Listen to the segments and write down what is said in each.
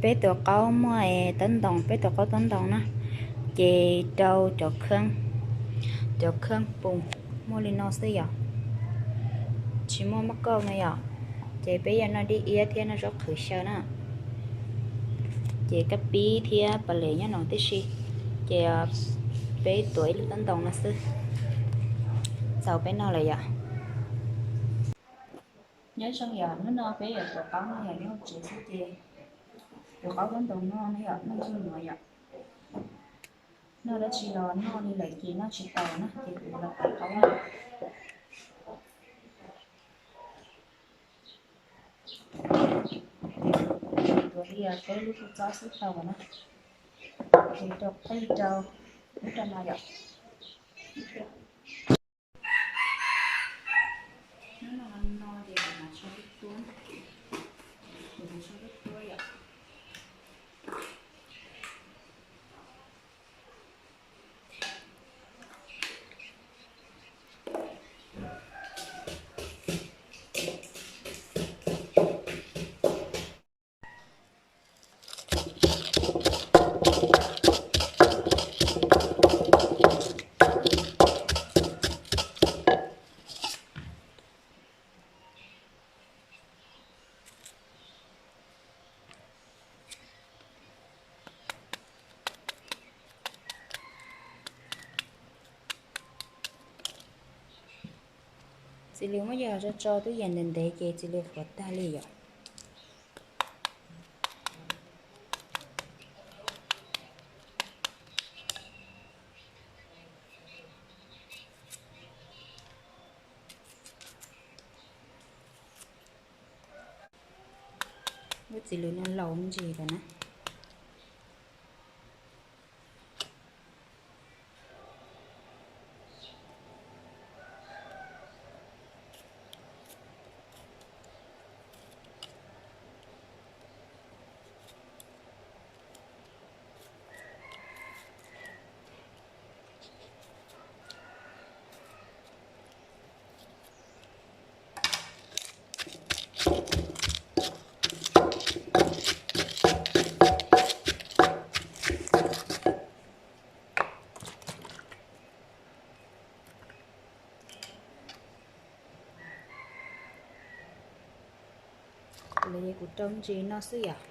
Peb tus qaub muaj taub ntoos, peb tus qaub taub ntoos na, ces rau cov kheeb, cov kheeb pum muaj li no xwb yom, tsis muaj maj kauj no yom. Ces peb yuav noj dej iab thiab noj zaub qhwv xyaw na. Ces kab pib thiab pas les nyob no tib si, ces peb tuav ib lub taub ntoos no xwb, txaus peb noj lawm yom. Nyob zoo yom, hnub no peb yuav tuav qaub no yom, nyob hauv tsev xwb ces tuav qaub taub ntoos no no yom, noj zoo no yom. Noj dab tsi los noj li lawm ces noj tsis tau na ces kuv los tuav qaub na. Tuav li peb lub kua txob xwb tau na. Ces rau qej rau, ub rau no yom. Hnub no no ces kuv mam tso lub tuab, kuv mam tso lub tuab yom. Txiv lws muab yos tso tso tub yees ntev ntev ces txiv lws qhuav tag li yom. Lub txiv lws no laus me ntsis lawm na. Kuv rau ntsis no xwb yom.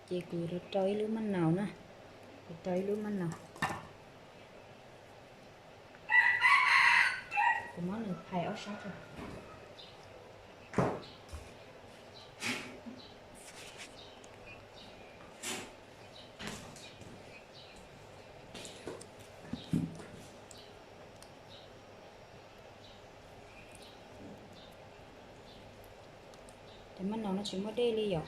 Ces kuv rau ib lub maj naus na, kuv rau ib lub maj naus. Kuv muab nws phais ob sab rau. Cov maj naus no tsis muaj dej li yom.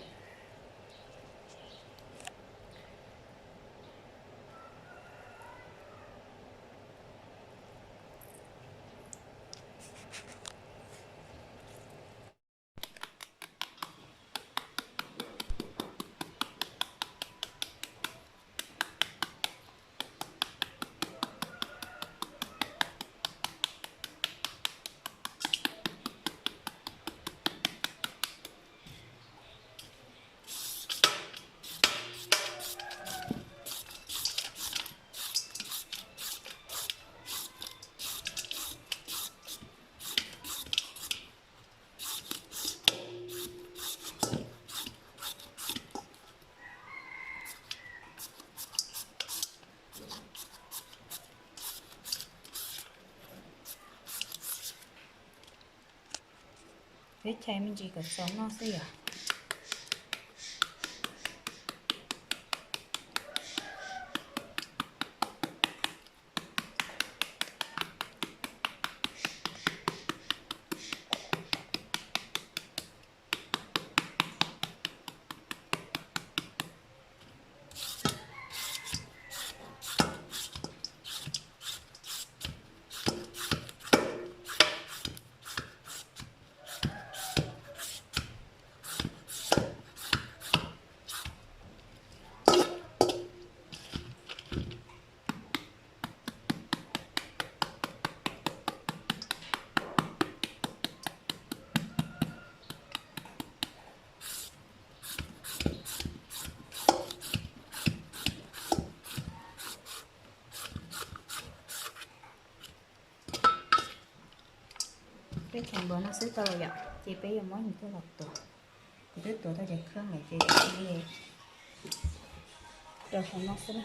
Peb chais me ntsis kom txaus noj xwb yom. Peb tseem npua no xwb tau yom, ces peb yuav muab nws coj los tuav. Ces twb tuav tau cov khawb lawm ces li rau hauv no xwb na.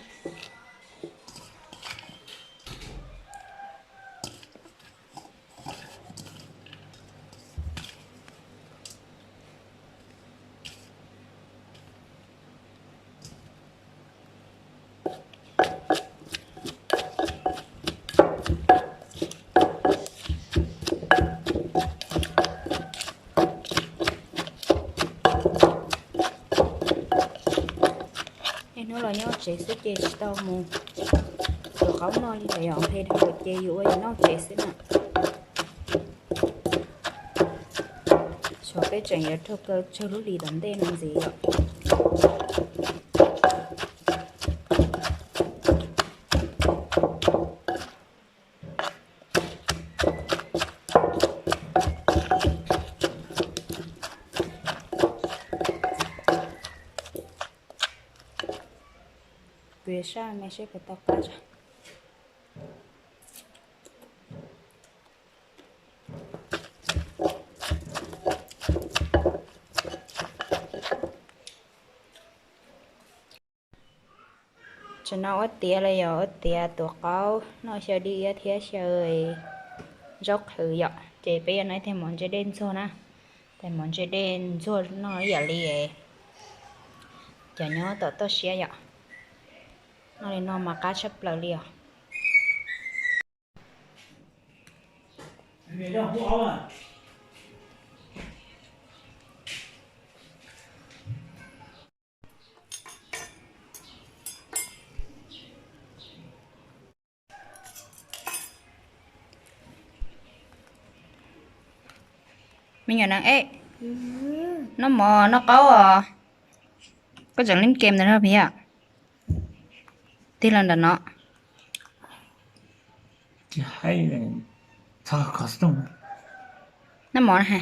Niaj hnub los nyob tsev xwb ces tsis tau mus tuav qaub noj li lawm yom, nqhis dhau ces yus ua yus noj tsev xwb na. Xyov peb tseem yuav raug kaw tsawg lub hlis tom ntej no ntxiv yom. Kuv yuav saj me seb puas tau qab. Tam no ua tiav los yog ua tiav tuav qaub noj xyaw dib iab thiab xyaw zaub qhwv yom, ces peb yuav noj ib tais mov ntse dej ntxuag na. Tais mov ntse dej ntxuag noj ib yam li cov nyob tom toj siab yom. Noj li no mas qab tshaj plaws li os. Me nyuam neeg ej, noj mov noj qaub os. Koj tseem leej kem ntawd no pia. Tig los ntawm no. Noj mov na.